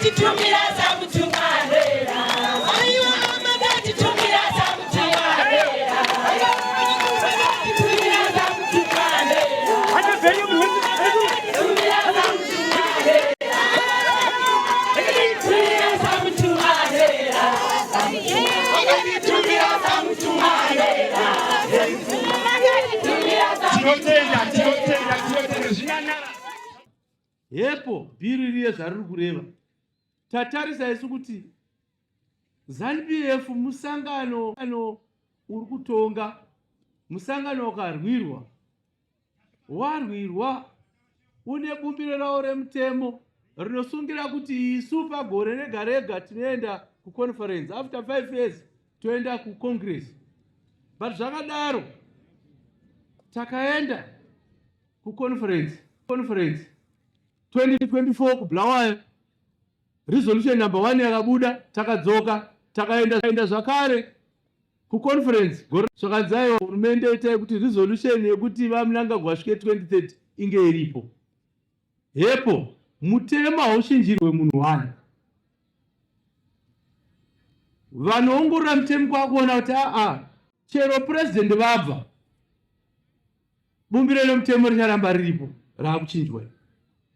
Makatitumira samutumwarera. Aiwa, makatitumira samutumwarera. Makatitumira samutumwarera. Tumira samutumwarera. Tumira samutumwarera. Makatitumira samutumwarera. Makatitumira. Tinotenda, tinotenda, tinotenda zvinanara. Hepo bhiri riye zvariri kureva. Tatarisa isu kuti ZANU-PF musangano ano uri kutonga, musangano wakarwirwa, warwirwa une bumbiro rawo remutemo rinosungira kuti isu pagore rega rega tinoenda kuconference, after 5 years toenda kucongress. But zvakadaro takaenda kuconference, conference 2024 kuBulawayo, resolution number 1 yakabuda. Takadzoka, takaenda enda zvakare kuconference gore. Zvakanzi aiwa, hurumende itai kuti resolution yekuti vaMnangagwa svike 2030 inge iripo. Hepo mutemo hauchinjirwe munhu wani. Vanoongorora mutemo kwakuona kuti aa, chero purezidendi vabva, bumbiro remutemo richaramba riripo raakuchinjwa.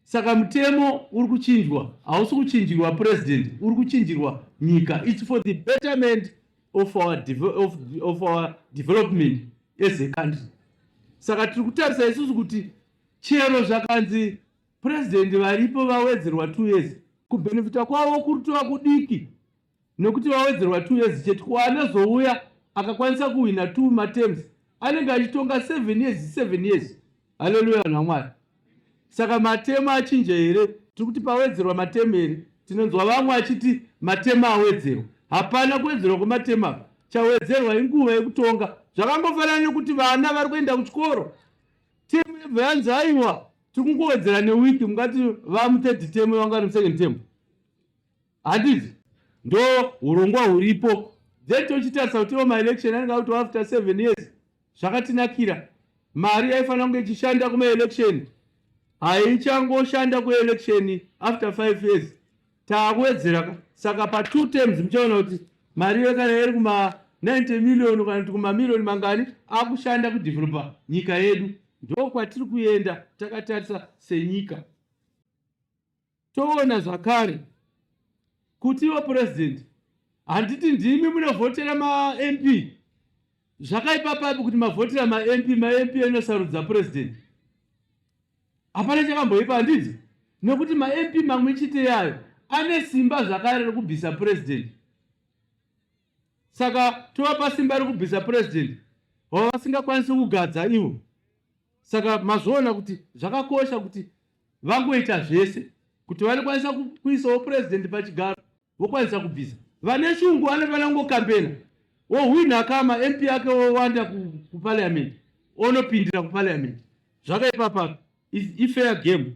Saka mutemo uri kuchinjwa hausi kuchinjirwa purezidendi, uri kuchinjirwa nyika. It's for the betterment of our development as a country. Saka tiri kutarisa isusu kuti chero zvakanzi purezidendi varipo vawedzerwa 2 years, kubhenefita kwavo kuri tova kudiki nekuti vawedzerwa 2 years chete. Kuanozouya akakwanisa kuhwina two materms anenge achitonga 7 years, 7 years. Haleluya, vanhu vaMwari. Saka matemo achinja here? Tiri kuti pawedzerwa matemo here? Tinonzwa vamwe achiti matemo awedzerwa. Hapana kuwedzerwa kwematemo apa. Chawedzerwa inguva yekutonga. Zvakangofanana nekuti vana vari kuenda kuchikoro, temu yebva yanzi aiwa, tiri kungowedzera newiki. Mungati vamuthird term, vanga vari musecond term, handiti? Ndo urongwa huripo. Then tochitarisa kuti iwo maelection anenge akuti after 7 years. Zvakatinakira, mari yaifanira kunge ichishanda kumaelection haichangoshanda kuelection after 5 years, taakuwedzera. Saka pa2 terms muchaona kuti mari iyo kana iri kuma 90 million kana kuti kumamiriyoni mangani akushanda kudhevhelopa nyika yedu. Ndo kwatiri kuenda takatarisa senyika. Toona zvakare kuti ivo purezidendi, handiti ndimi munovhotera maMP? Zvakaipa papi kuti mavhotera maMP, maMP anosarudza purezidendi? Hapana chakamboipa, handiti? Nekuti maMP mamwe chete yayo ane simba zvakare rekubvisa purezidendi. Saka tovapa simba rekubvisa purezidendi vava vasingakwanisi kugadza ivo. Saka mazviona kuti zvakakosha kuti vangoita zvese, kuti vanokwanisa kuisawo purezidendi pachigaro, vokwanisa kubvisa. Vane shungu vanofanira kungokambena, wohwina kama MP ake wowanda kuparliament, onopindira kuparliament. Zvakaipa papi? Ifair game.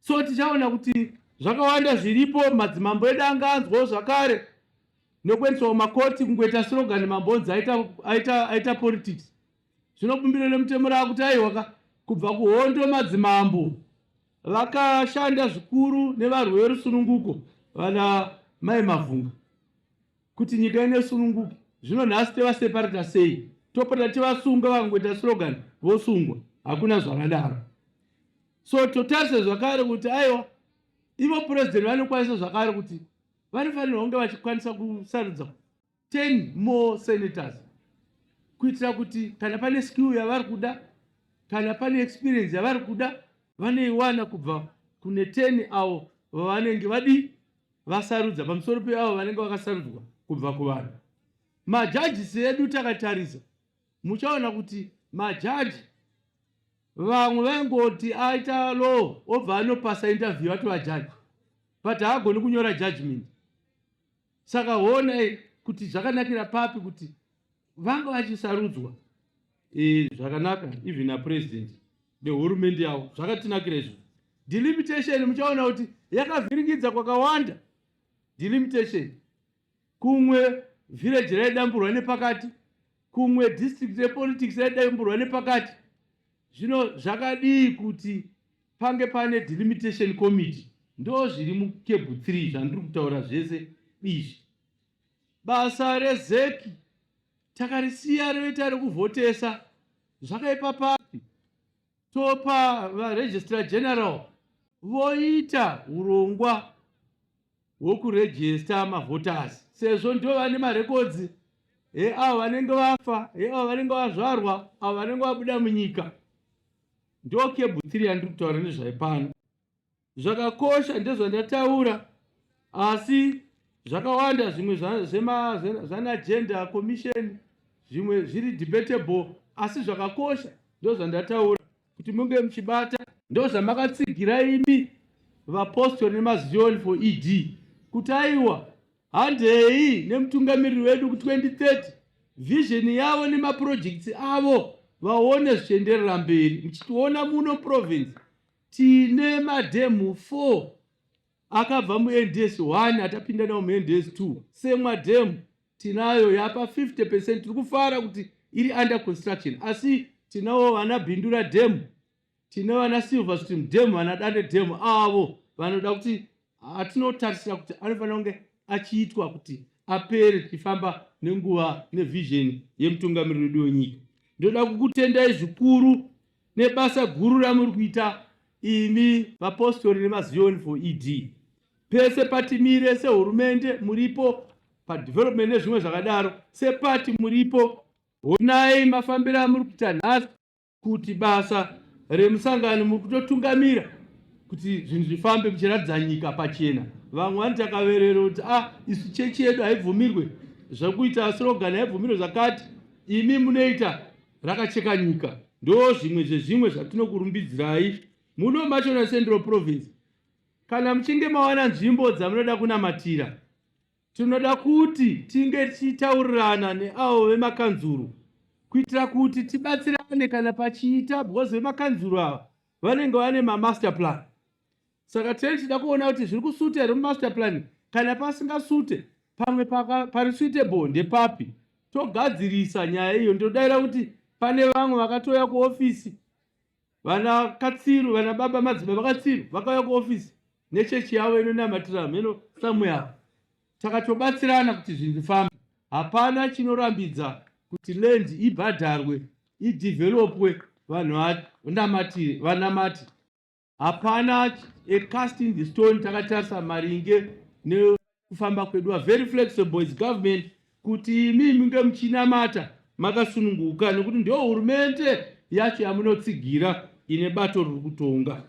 So tichaona kuti zvakawanda zviripo. Madzimambo edu anganzwawo zvakare nekuendeswa kumakoti. Kungoita slogan mambonzi aita, aita, aita politics. Zvino bumbiro remutemo raakuti aiwaka, kubva kuhondo madzimambo vakashanda zvikuru nevarwi verusununguko, vana Mai Mavhunga, kuti nyika inosununguke. Zvino nhasi tevaseparata sei? Topota tivasunga? Vakangoita slogan vosungwa? Hakuna zvakadaro. So totarisa zvakare kuti aiwa, ivo purezidendi vanokwanisa zvakare kuti vanofanirwa kunge vachikwanisa kusarudza 10 more senators, kuitira kuti kana pane skill yavari kuda, kana pane experience yavari kuda, vanoiwana kubva kune 10 avo vavanenge vadi vasarudza pamusoro peavo vanenge vakasarudzwa kubva kuvanhu. Majajisi edu takatarisa, muchaona kuti majaji vamwe vaingoti aita law, obva anopasa interview, atova jaji, but haagoni kunyora judgment. Saka honai kuti zvakanakira papi kuti vanga vachisarudzwa zvakanaka even napurezidendi nehurumende yavo. Zvakatinakira izvo. Delimitation, muchaona kuti yakavhiringidza kwakawanda. Delimitation, kumwe village raidamburwa nepakati, kumwe district repolitics raidamburwa nepakati. Zvino zvakadii kuti pange pane delimitation committee? Ndo zviri muCAB 3 zvandiri kutaura zvese izvi. Basa reZEC takarisiya roita rekuvhotesa, zvakaipa papi? Topa varegistrar general voita urongwa hwokurejista mavhoters sezvo ndo vane marekodzi eavo vanenge vafa, eavo vanenge vazvarwa, avo vanenge vabuda munyika. Ndo CAB 3 yandiri kutaura nezvayo pano. Zvakakosha ndezvandataura, asi zvakawanda zvimwe zvana gender commission zvimwe zviri debatable, asi zvakakosha ndozvandataura kuti munge muchibata. Ndozvamakatsigira imi vapostori nemaZion for ED kuti aiwa, handei nemutungamiriri wedu ku2030, vision yavo nemaprojects avo vaone zvichienderera mberi. Muchitiona muno province tine madhemu 4 akabva muNDS 1 atapinda nawo muNDS 2. Semwa dhemu tinayo yapa 50%, tiri kufara kuti iri under construction, asi tinawo vana Bindura Dam, tine vana Silver Stream Dam, vana Dande Dam, avo vanoda kuti atinotarisira kuti anofanira kunge achiitwa kuti apere tichifamba nenguva nevision yemutungamiriri wedu wenyika. Ndoda kukutendai zvikuru nebasa guru ramuri kuita imi vapostori nemaZion for ED. Pese patimire sehurumende muripo, padevelopment nezvimwe zvakadaro, sepati muripo. Honai mafambiro amuri kuita nhasi kuti basa remusangano muri kutotungamira kuti zvinhu zvifambe, muchiratidza nyika pachena. Vamwe vanoti akaverero kuti ah, isu chechi yedu haibvumirwe zvekuita slogan, haibvumirwe zvakati. Imi munoita rakacheka nyika. Ndo zvimwe zvezvimwe zvatinokurumbidzirai muno Mashonaland Central Province. Kana muchinge mawana nzvimbo dzamunoda kunamatira, tinoda kuti tinge tichitaurirana neavo vemakanzuru kuitira kuti tibatsirane kana pachiita, because vemakanzuru ava vanenge vane mamaster plan. Saka tinenge tichida kuona kuti zviri kusuta here mumaster plan. Kana pasingasute, pamwe pari suitable ndepapi, togadzirisa nyaya iyo. Ndinodaira kuti pane vamwe vakatouya kuofisi, vana Katsiru, vana baba madzibaba Katsiru, vakauya kuofisi nechechi yavo inonamatira mheno somewhere. Takatobatsirana kuti zvinhu zvifambe. Hapana chinorambidza kuti land ibhadharwe, idhivhelopwe, vanhu vanamatire, vanamate. Hapana a casting the stone. Takatarisa maringe nekufamba kwedu, are very flexible as government kuti imi munge muchinamata makasununguka, nekuti ndio hurumende yacho yamunotsigira ine bato riri kutonga.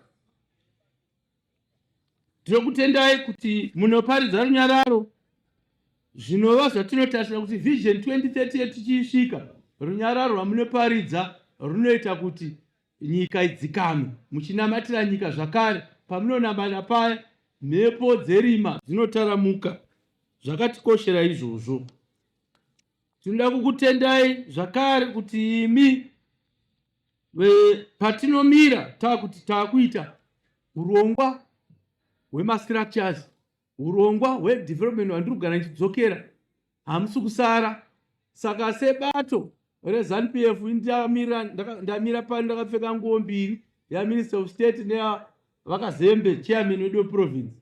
Tinokutendai kuti munoparidza runyararo, zvinova zvatinotarisira kuti Vision 2030 tichiisvika, runyararo rwamunoparidza runoita kuti nyika idzikame. Muchinamatira nyika zvakare, pamunonamata paya mhepo dzerima dzinotaramuka. Zvakatikoshera izvozvo. Tinoda kukutendai zvakare kuti imi patinomira taakuti taakuita urongwa hwemastructures, urongwa hwedevelopment hwandiri kugara ndichidzokera, hamusi kusara. Saka sebato reZANU PF ndamira, ndamira pano ndakapfeka nguo mbiri, yaMinister of State neyavakazembe chairman wedu weprovince.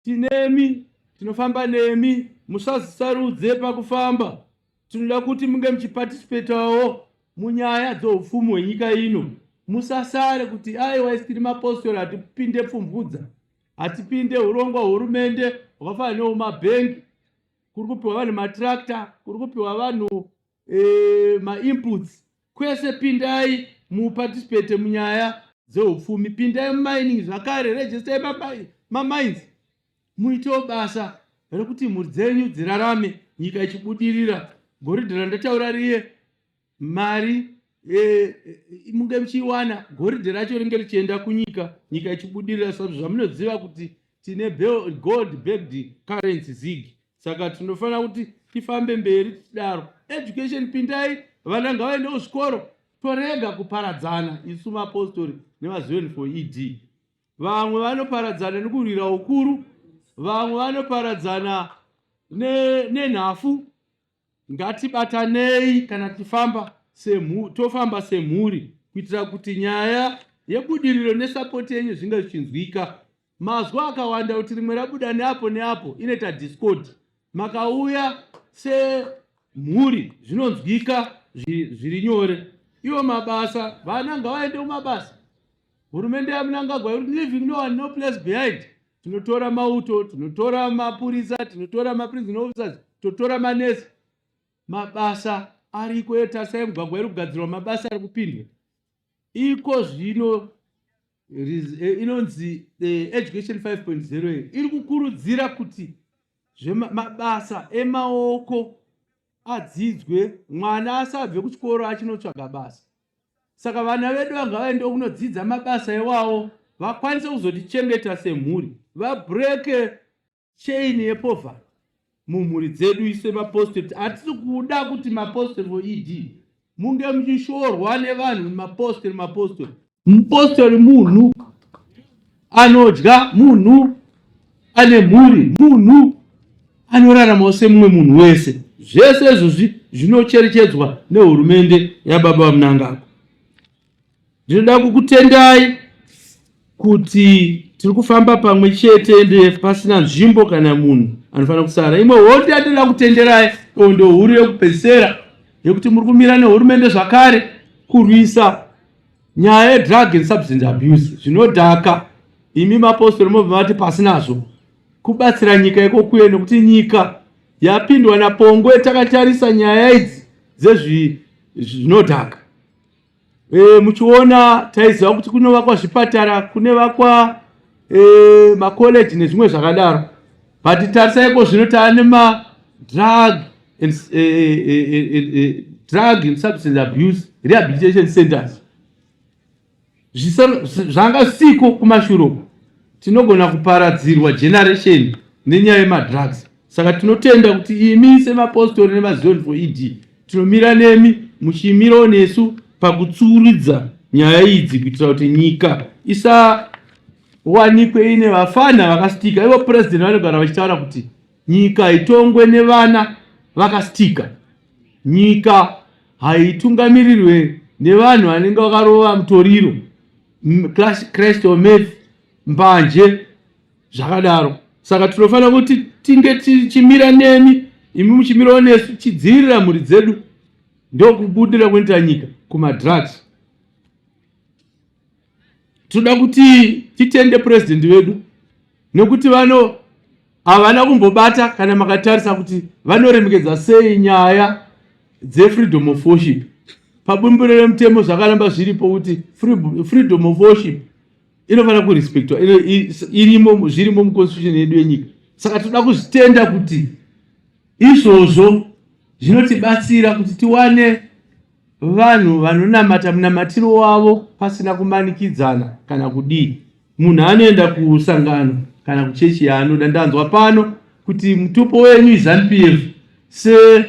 Tinemi, tinofamba nemi, musazisarudze pakufamba. Tinoda kuti munge muchiparticipatawo munyaya dzoupfumi hwenyika ino. Musasare kuti aiwa, isi tiri mapostori, hatipinde pfumvudza, hatipinde urongwa hurumende hwakafanana nehumabhengi, kuri kupiwa vanhu matractor, kuri kupiwa vanhu mainputs kwese. Pindai muparticipate munyaya dzeupfumi, pindai mumining zvakare, registai mamines, muitewo basa rekuti mhuri dzenyu dzirarame, nyika ichibudirira. Goridhe randataura riye, mari munge muchiiwana, goridhe racho ringe richienda kunyika, nyika ichibudirira. Zvamunoziva kuti tine gold backed currency, ZiG, saka tinofanira kuti tifambe mberi tichidaro. Education, pindai, vana ngavaende kuzvikoro, torega kuparadzana isu mapostori nemaZion for ED. Vamwe vanoparadzana nekurwira ukuru, vamwe vanoparadzana nenhafu. Ngatibatanei kana tifamba tofamba semhuri kuitira kuti nyaya yebudiriro nesapoti yenyu zvinge zvichinzwika. Mazwi akawanda kuti rimwe rabuda neapo neapo inoita discord. Makauya semhuri zvinonzwika zviri nyore. Iwo mabasa, vana ngavaende kumabasa. Hurumende yaMnangagwa iri leaving no one no place behind. Tinotora mauto, tinotora mapurisa, tinotora maprison officers, totora manesi. Mabasa ariko etarisai mugwagwa iri kugadzirwa, mabasa ari kupindwa. Iko zvino inonzi Education 5.0 iri kukurudzira kuti mabasa emaoko adzidzwe, mwana asabve kuchikoro achinotsvaga basa. Saka vana vedu vanga vaende kunodzidza mabasa iwawo vakwanise kuzotichengeta semhuri, vabreke chain yepoverty mumhuri dzedu. Ise mapostori hatisi kuda kuti mapostori for ED munge muchishorwa nevanhu. Mapostori, mapostori, mupostori munhu anodya, munhu ane mhuri, munhu anoraramawo semumwe munhu wese. Zvese izvozvi zvinocherechedzwa nehurumende yababa vaMnangagwa. Ndinoda kukutendai kuti tiri kufamba pamwe chete ende pasina nzvimbo kana munhu anofanira kusara. Imwe hondo yatinoda kutenderai, hondo huru yekupedzisera, yekuti muri kumira nehurumende zvakare kurwisa nyaya yedrug and substance abuse, zvinodhaka. Imi mapostori mobva mati pasinazvo kubatsira nyika ikokuye, nekuti nyika yapindwa napongwe takatarisa nyaya idzi dzezvinodhaka. Muchiona taiziva kuti kunovakwa zvipatara, kunevakwa makoleji nezvimwe zvakadaro, but tarisaiko zvino taane madrug and, drug and substance abuse rehabilitation centers zvanga zvisiko kumashure uko. Tinogona kuparadzirwa generation nenyaya yemadrugs. Saka tinotenda kuti imi semapostori nemaZion for ED tinomira nemi, muchimirawo nesu pakutsuuridza nyaya idzi kuitira kuti nyika isawanikwe ine vafana vakastika. Ivo President vanogara vachitaura kuti nyika itongwe nevana vakastika, nyika haitungamirirwe nevanhu vanenge vakarova mutoriro, crystal meth, mbanje, zvakadaro. Saka tinofanira kuti tinge tichimira nemi, imi muchimirawo nesu, tichidzivirira mhuri dzedu ndokubudira kunoita nyika kumadrugs. Tinoda kuti titende Purezidendi vedu nekuti vano havana kumbobata, kana makatarisa kuti vanoremekedza sei nyaya dzefreedom of worship. Pabumbiro remutemo zvakaramba zviripo kuti freedom of worship inofanira kurespektwa, irimo, zvirimo muconstitution yedu yenyika. Saka toda kuzvitenda kuti izvozvo zvinotibatsira kuti tiwane vanhu vanonamata munamatiro wavo pasina kumanikidzana kana kudii. Munhu anoenda kusangano kana kuchechi yaanoda. Ndanzwa pano kuti mutupo wenyu iZANU PF. Se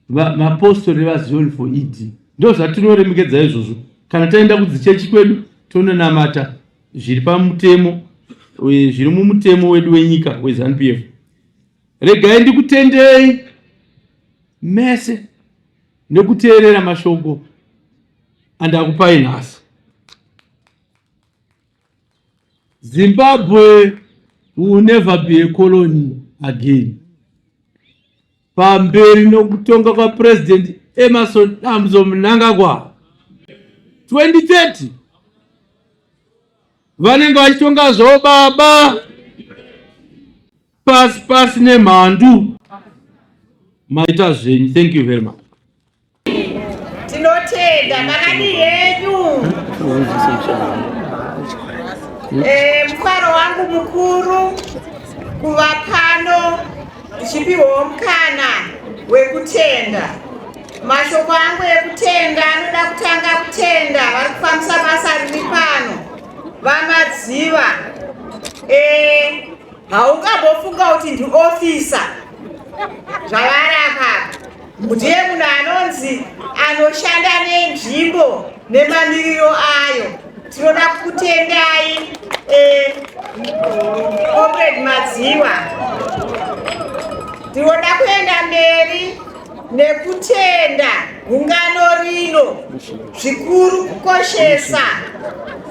mapostori evaZion for ED ndo zvatinoremekedza izvozvo. Kana taenda kudzichechi kwedu tononamata zviri pamutemo, zviri mumutemo wedu wenyika weZANU PF. Regai ndikutendei mese nekuteerera mashoko andakupai nhasi. Zimbabwe will never be a colony again. Pamberi nokutonga kwaPresident Emmerson Dambudzo Mnangagwa. 2030 vanenge vachitonga zvavo baba. Pasi pasi nemhandu. Maita zvenyu. Thank you very much. Tinotenda. Makadii henyu? Mufaro wangu mukuru kuva pano ndichipiwawo mukana wekutenda. Mashoko angu ekutenda anoda kutanga kutenda vari kufambisa basa riri pano, VaMadziva. Haungambofunga kuti ndiofisa zvavari apa. Ndiye munhu anonzi anoshanda nenzvimbo nemamiriro ayo. Tinoda kukutendai, Comrade Madziwa. Tinoda kuenda mberi nekutenda gungano rino zvikuru, kukoshesa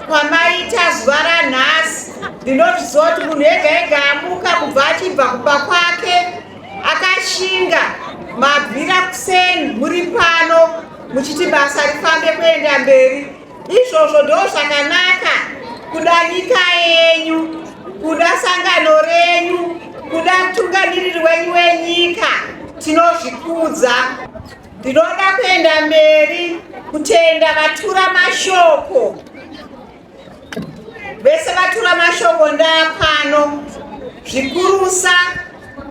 kwamaita zuva ranhasi. Ndinozviziva kuti munhu ega ega amuka kubva achibva kumba kwake akashinga mabvira kuseni muri pano muchiti basa rifambe kuenda mberi. Izvozvo ndo zvakanaka kuda nyika yenyu, kuda sangano renyu, kuda mutungamiriri wenyu wenyika. Tinozvikudza. Ndinoda kuenda mberi kutenda vatura mashoko vese vatura mashoko ndapano zvikurusa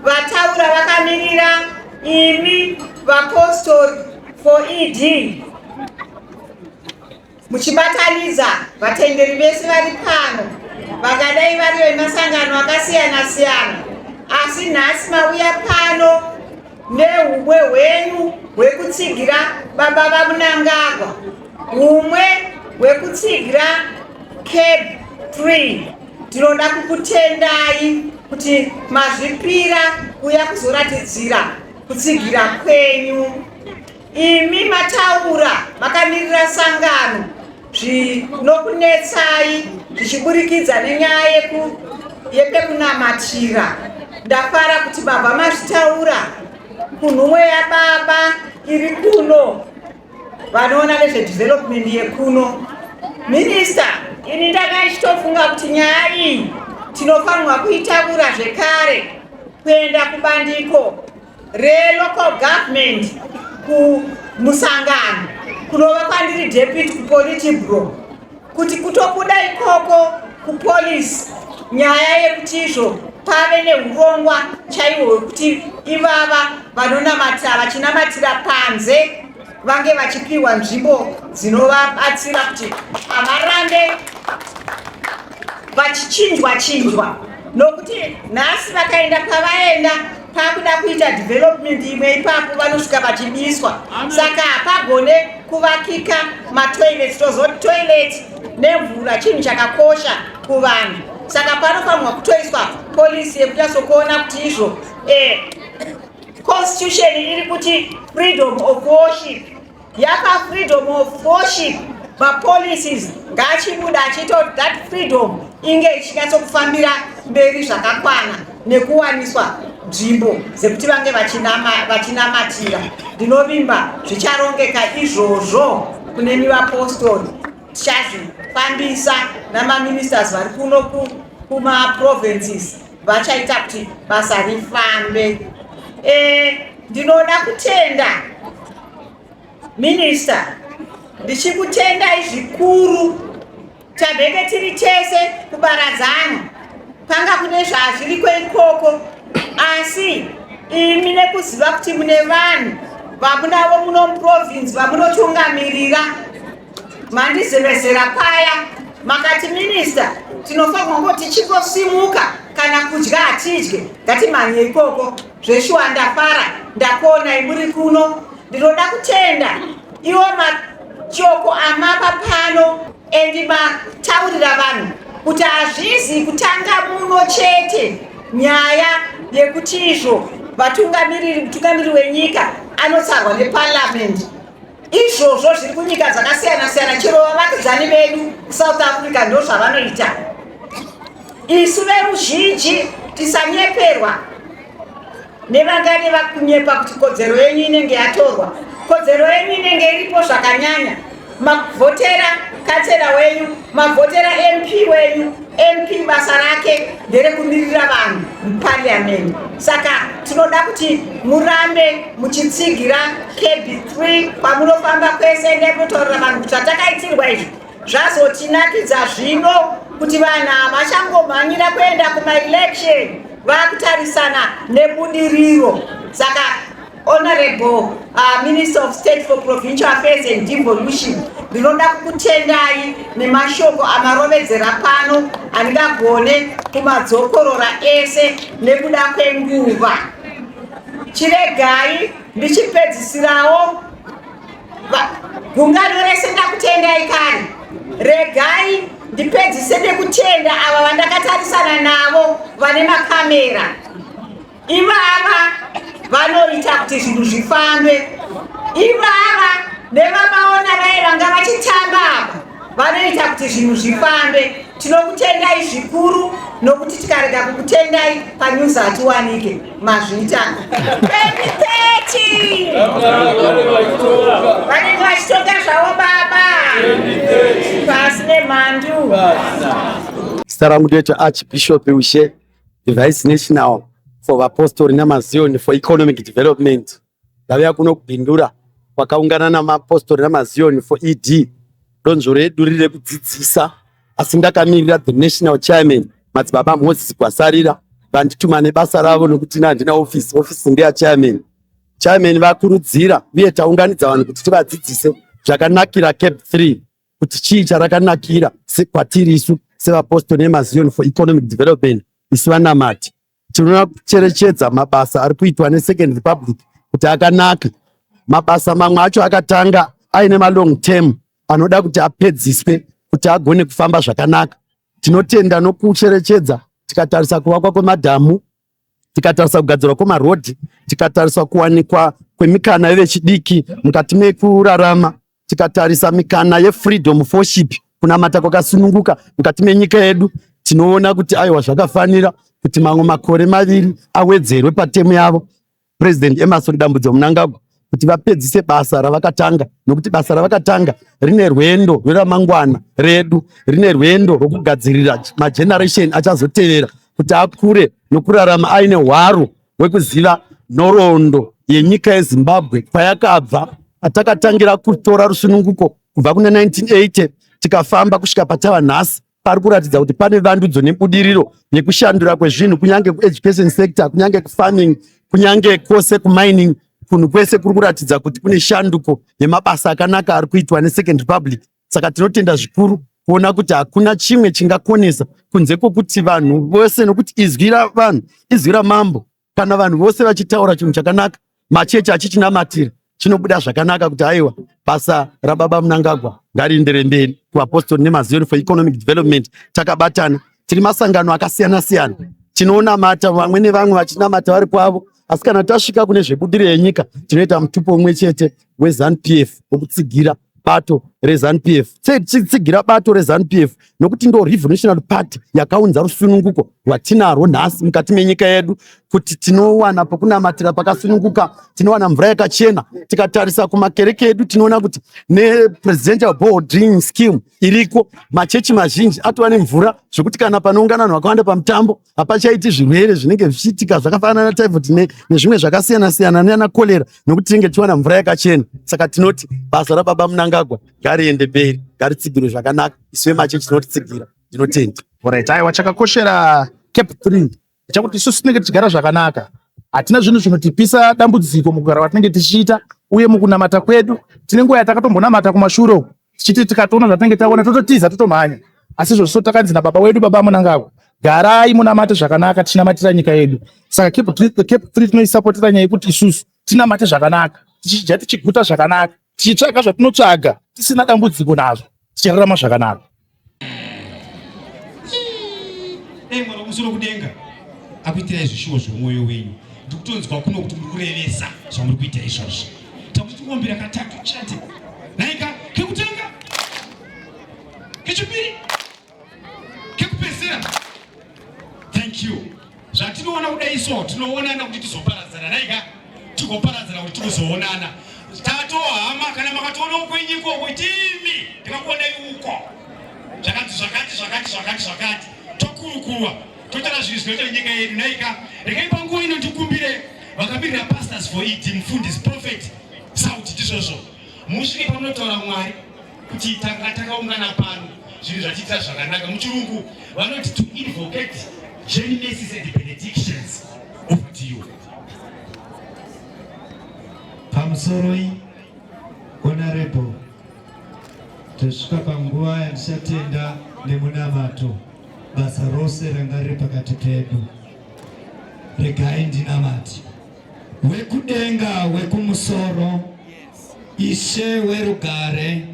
vataura vakamirira imi vapostori for ed muchibatanidza vatenderi vese vari pano vangadai vari vemasangano akasiyana siyana asi nhasi mauya pano nehumwe hwenyu hwekutsigira baba vaMnangagwa, humwe hwekutsigira CAB 3. Tinoda kukutendai kuti mazvipira kuuya kuzoratidzira kutsigira kwenyu. Imi mataura makamirira sangano zvinokunetsai zvichiburikidza nenyaya yepekunamatira. Ndafara kuti baba mazvitaura kunhumwe yababa iri kuno vanoona nezvedevelopment yekuno. Minista, ini ndanga ndichitofunga kuti nyaya iyi tinofanirwa kuitaura zvekare kuenda kubandiko relocal government kumusangano kunova kwandiri deputy kupolitibro kuti kutobuda ikoko kupolisi nyaya yekuti izvo pave neurongwa chaihwo hwekuti ivava vanonamatira vachinamatira panze vange vachipiwa nzvimbo dzinovabatsira kuti havarambe vachichinjwa chinjwa nokuti nhasi vakaenda kwavaenda pakuda kuita development imwe ipapo vanosvika vachibiswa saka hapagone kuvakika matoilet tozoti toilet nemvura chinhu chakakosha kuvanhu saka panofanirwa kutoiswa polisi yekunyatsokuona kuti izvo eh, constitution iri kuti freedom of worship yapa freedom of worship mapolicies ngaachibuda achiita kuti that freedom inge ichinyatsokufambira mberi zvakakwana nekuwaniswa nzvimbo dzekuti vange vachinamatira. Ndinovimba zvicharongeka izvozvo kunemi vapostori tichazvifambisa namaministers vari kuno kumaprovinces vachaita kuti basa rifambe. E, ndinoda kutenda minista ndichikutendai zvikuru tabheke tiri tese kubaradzana panga kune zvazviriko ikoko asi imi nekuziva kuti mune vanhu vamunavo muno muprovince vamunotungamirira mandizevezera paya makati minista tinofanirwa kungoti tichingosimuka kana kudya hatidye ngatimhanye ikoko zveshuwa ndafara ndakuonai muri kuno ndinoda kutenda iwo mashoko amapa pano endi mataurira vanhu kuti hazvizi kutanga muno chete nyaya yekuti izvo vatungamiriri mutungamiriri wenyika anotsarwa neparliament izvozvo zviri kunyika dzakasiyana siyana chero vavakidzani vedu kusouth africa ndo zvavanoita isu veruzhinji tisanyeperwa nevangane vakunyepa kuti kodzero yenyu inenge yatorwa kodzero yenyu inenge iripo zvakanyanya mavhotera katsera wenyu mavhotera mp wenyu mp basa rake nderekumirira vanhu muparliament saka tinoda kuti murambe muchitsigira kb3 kwamunofamba kwese ndekunotaurira vanhu kuti zvatakaitirwa izvi zvazotinakidza zvino kuti vanhu havachangomhanyira kuenda kumaelection vakutarisana nebudiriro saka honorable minister of state for provincial affairs and devolution ndinoda kukutendai nemashoko amarovedzera pano andingagone kumadzokorora ese nekuda kwenguva chiregai ndichipedzisirawo gungano rese ndakutendai kare regai ndipedzise nekutenda ava vandakatarisana navo vane makamera ivava vanoita kuti zvinhu zvifambe ivava nevamaona vaye vanga vachitamba apa vanoita kuti zvinhu zvifambe. Tinokutendai zvikuru nokuti tikarega kukutendai panews hatiwanike. Mazvita. 2030 vanenge vachitonga zvavo baba. Pasi nemhandu. Zita rangu ndoitwa Archbishop Ushe, the Vice National for Vapostori namaZion for Economic Development. Ndauya kuno kuBindura kwakaungana namapostori namaZion for ED. Donzvo redu riri rekudzidzisa, asi ndakamirira the national chairman Madzibaba Moses Gwasarira vandituma nebasa ravo nokuti ini handina office, office ndeya chairman. Chairman vakurudzira uye taunganidza vanhu kuti tivadzidzise zvakanakira CAB 3 kuti chii charakanakira kwatiri isu sevapostori nemaZion for Economic Development isu vanamati. Tinoda kucherechedza mabasa ari kuitwa neSecond Republic kuti akanaka. Mabasa mamwe acho akatanga aine malong term anoda kuti apedziswe kuti agone kufamba zvakanaka. Tinotenda nokucherechedza tikatarisa kuvakwa kwemadhamu, tikatarisa kugadzirwa kwemarodhi, tikatarisa kuwanikwa kwemikana yevechidiki mukati mekurarama, tikatarisa mikana yefreedom of worship, kunamata kwakasununguka mukati menyika yedu, tinoona kuti aiwa zvakafanira kuti mamwe makore maviri awedzerwe patemu yavo President Emmerson Dambudzo Mnangagwa kuti vapedzise basa ravakatanga, nokuti basa ravakatanga rine rwendo rweramangwana redu, rine rwendo rwokugadzirira mageneration achazotevera kuti akure nokurarama aine hwaro hwekuziva nhoroondo yenyika yeZimbabwe, kwayakabva, patakatangira kutora rusununguko kubva kuna 1980 tikafamba kusvika patava nhasi. Pari kuratidza kuti pane vandudzo nebudiriro yekushandura kwezvinhu, kunyange kueducation sector, kunyange kufarming, kunyange kwose kumining, kunhu kwese kuri kuratidza kuti kune shanduko yemabasa akanaka ari kuitwa neSecond Republic. Saka tinotenda zvikuru kuona kuti hakuna chimwe chingakonesa kunze kwokuti vanhu vose, nokuti izwi ravanhu izwi ramambo. Kana vanhu vose vachitaura chinhu chakanaka, machechi achichinamatira, chinobuda zvakanaka kuti aiwa basa rababa Mnangagwa ngariendere mberi. Kuvapostori nemaZion for Economic Development takabatana, tiri masangano akasiyana siyana, tinonamata vamwe nevamwe vachinamata vari kwavo, asi kana tasvika kune zvebudiriro yenyika tinoita mutupo umwe chete weZANU PF wekutsigira bato reZANU PF. Tsigira bato reZANU PF nokuti ndo revolutionary party yakaunza rusununguko rwatinarwo nhasi mukati menyika yedu, kuti tinowana pokunamatira pakasununguka, tinowana mvura yakachena. Tikatarisa kumakereke edu tinoona kuti nepresidential borehole drilling scheme iriko, machechi mazhinji atova nemvura, zvekuti kana panoungana vanhu vakawanda pamutambo hapachaiti zvirwere zvinenge zvichiitika zvakafanana natyphoid nezvimwe zvakasiyana siyana nana cholera, nokuti tinenge tichiwana mvura yakachena. Saka tinoti basa rababa Mnangagwa ngariende mberi, ngaritsigirwe zvakanaka. Isu vemachechi tinotitsigira. Ndinotenda. Alright, aiwa chakakoshera CAB 3 chakuti isusu tinenge tichigara zvakanaka, hatina zvinhu zvinotipisa dambudziko mukugara kwatinenge tichiita uye mukunamata kwedu. Tine nguva yatakatombonamata kumashure uku tichiti tikatoona zvatinenge taona tototiza totomhanya, asi izvozvo takanzi nababa wedu baba Mnangagwa, garai munamate zvakanaka, tichinamatira nyika yedu. Saka CAB 3 tinoisapotera nyaya yekuti isusu tinamate zvakanaka, tichidya tichiguta zvakanaka, tichitsvaga zvatinotsvaga tisina dambudziko nazvo, tichirarama zvakanaka. Dai Mwari wamusoro kudenga akuitirai zvishuwo zvomwoyo wenyu. Ndikutonzwa kuno kuti muri kurevesa zvamuri kuita izvozvi. Takuti tikuombera katatu chete. Nhaika kekutanga, kechipiri, kekupedzisira. Thank you. Zvatinoona kudai so tinoonana kuti tizoparadzana nhaika, tigoparadzana kuti tigozoonana. Tatohama kana makatoona kwenyu ikoko timi ndikakuonai uko zvakati zvakati zvakati zvakati zvakati, tokurukurwa totaura zvinhu zvinoita nyika yedu nhaika. Regai panguva ino ndikumbire vakamirira Pastors for ED, mufundisi Prophet Sauti, ndizvozvo, musvike pamunotaura Mwari kuti tanga takaungana pano zvinhu zvatiitira zvakanaka. Muchirungu vanoti to invocate journey mercies and benedictions. Over to you. Pamusoroi Honorable, tosvika panguva yandichatenda nemunamato basa rose ranga riri pakati pedu. Regai ndinamate. Wekudenga wekumusoro, Ishe werugare,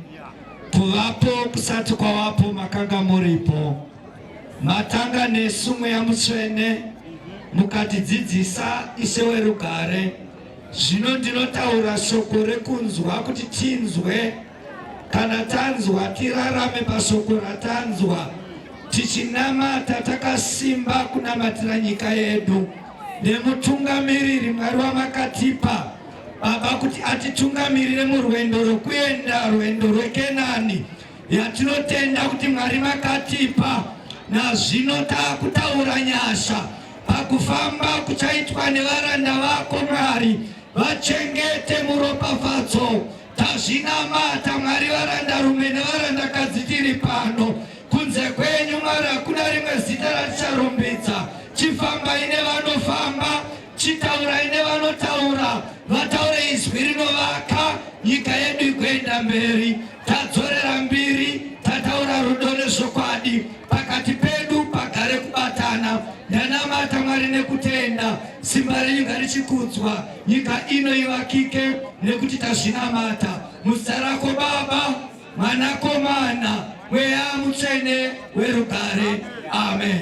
kuvapo kusati kwavapo makanga muripo, matanga nesu Mweya Mutsvene mukatidzidzisa. Ishe werugare, zvino ndinotaura shoko rekunzwa kuti tinzwe, kana tanzwa tirarame pashoko ratanzwa. Tichinamata takasimba kunamatira nyika yedu nemutungamiriri Mwari wamakatipa Baba kuti atitungamirire murwendo rwekuenda rwendo rweKenani yatinotenda kuti Mwari makatipa nazvino takutaura nyasha pakufamba kuchaitwa nevaranda vako Mwari vachengete muropafadzo Tazvinamata Mwari varandarume nevarandakadzi tiri pano. Kunze kwenyu Mwari hakuna rimwe zita raticharumbidza. Chifambai nevanofamba, chitaurai nevanotaura, vataure izwi rinovaka nyika yedu igoenda mberi. Tadzorera mbiri, tataura rudo nezvokwadi pakati pedu pagare kubatana. Ndanamata Mwari nekutenda, simba renyu ngarichikudzwa. Nyika ino ivakike nekuti tazvinamata muzita rako Baba, Mwanakomana, Mweya Mutsvene werugare. Amen.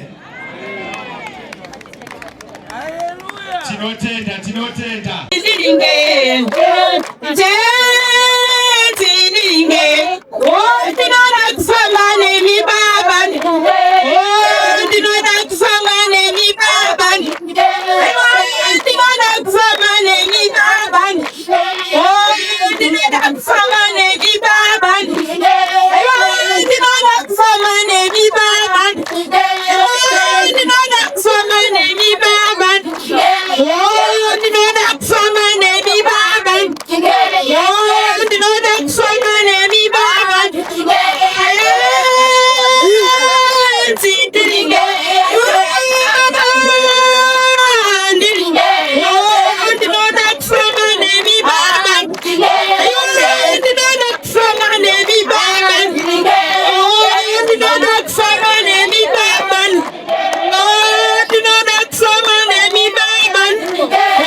Tinotenda, tinotenda. Ndinoda kufamba nemi baba, ndinoda kufamba nemi baba. Ndinoda kufamba nemi baba. Ndinoda kufamba nemi baba. Ndinoda kufamba nemi baba. Ndinoda kufamba nemi baba. Ndinoda kufamba nemi baba.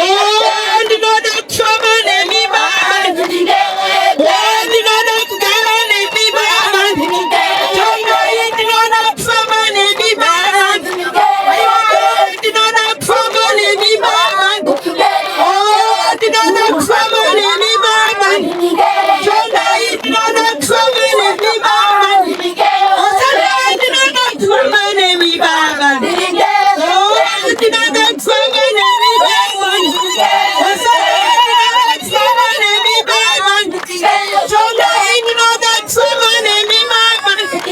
Ndinoda kufamba nemi baba.